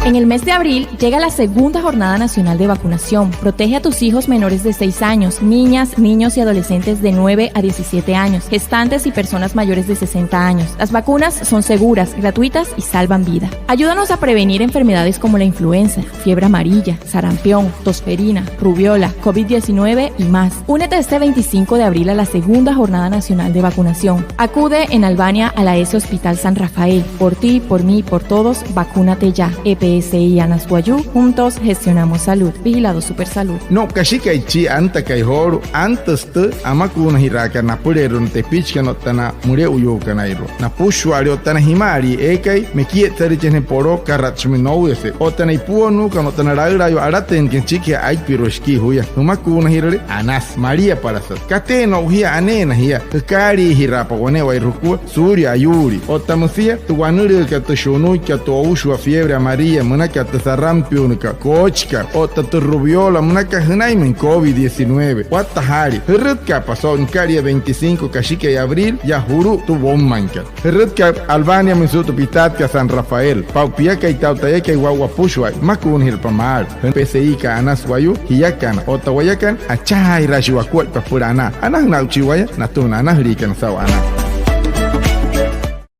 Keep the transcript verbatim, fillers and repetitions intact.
En el mes de abril llega la segunda Jornada Nacional de Vacunación. Protege a tus hijos menores de seis años, niñas, niños y adolescentes de nueve a diecisiete años, gestantes y personas mayores de sesenta años. Las vacunas son seguras, gratuitas y salvan vida. Ayúdanos a prevenir enfermedades como la influenza, fiebre amarilla, sarampión, tosferina, rubéola, covid diecinueve y más. Únete este veinticinco de abril a la segunda Jornada Nacional de Vacunación. Acude en Albania a la ESE Hospital San Rafael. Por ti, por mí, por todos, vacúnate ya. E P S I Anas Wayuu, juntos gestionamos salud. Vigilado Supersalud. No'u kashikai chi antakai joolu'u, antüsü tü amakuunajiraakat napüleerua na tepichikana otta na müle'uyuukanairua, napüshua'ale otta na jima'alii eekai mekietsarüiche'ejee poloo kakaratshimüin nouyase, otta na ipuonnuukana otta na laülaayuu alatüinakana süchikijee aipirua shikii juya. Jümakuunajirüle, anasü, maliapalasat. Kateena o'u jia, aneena jia. Jükaaliijiraapa wane'ewai jukua suulia ayuulii. Otta müsia tü wanülüükat, tü shunuikat, tü oushua, fiebre amarilla münakat, tü sarampiónnakat, koochikat otta tü rubéola münakat jünainmüin covid diecinueve. Watta jaali, jürütkaapa so'u nükalia veinticinco kashikai abril yaa julu'u tü woumainkat. Jürütkaapa Albaniamüin suu'u tü pitaatkat San Rafael. Paa'u piakai, taa'u tayakai, waa'u wapüshua, jümakuunajirapa maalü. Jünain P S I-kat Anas Wayuu, jiakana otta wayakana, achajaajiraashii wakuaippa süpüla anaa. Anajüna aa'uchii waya natüma na anajüliikana saa'u anaa.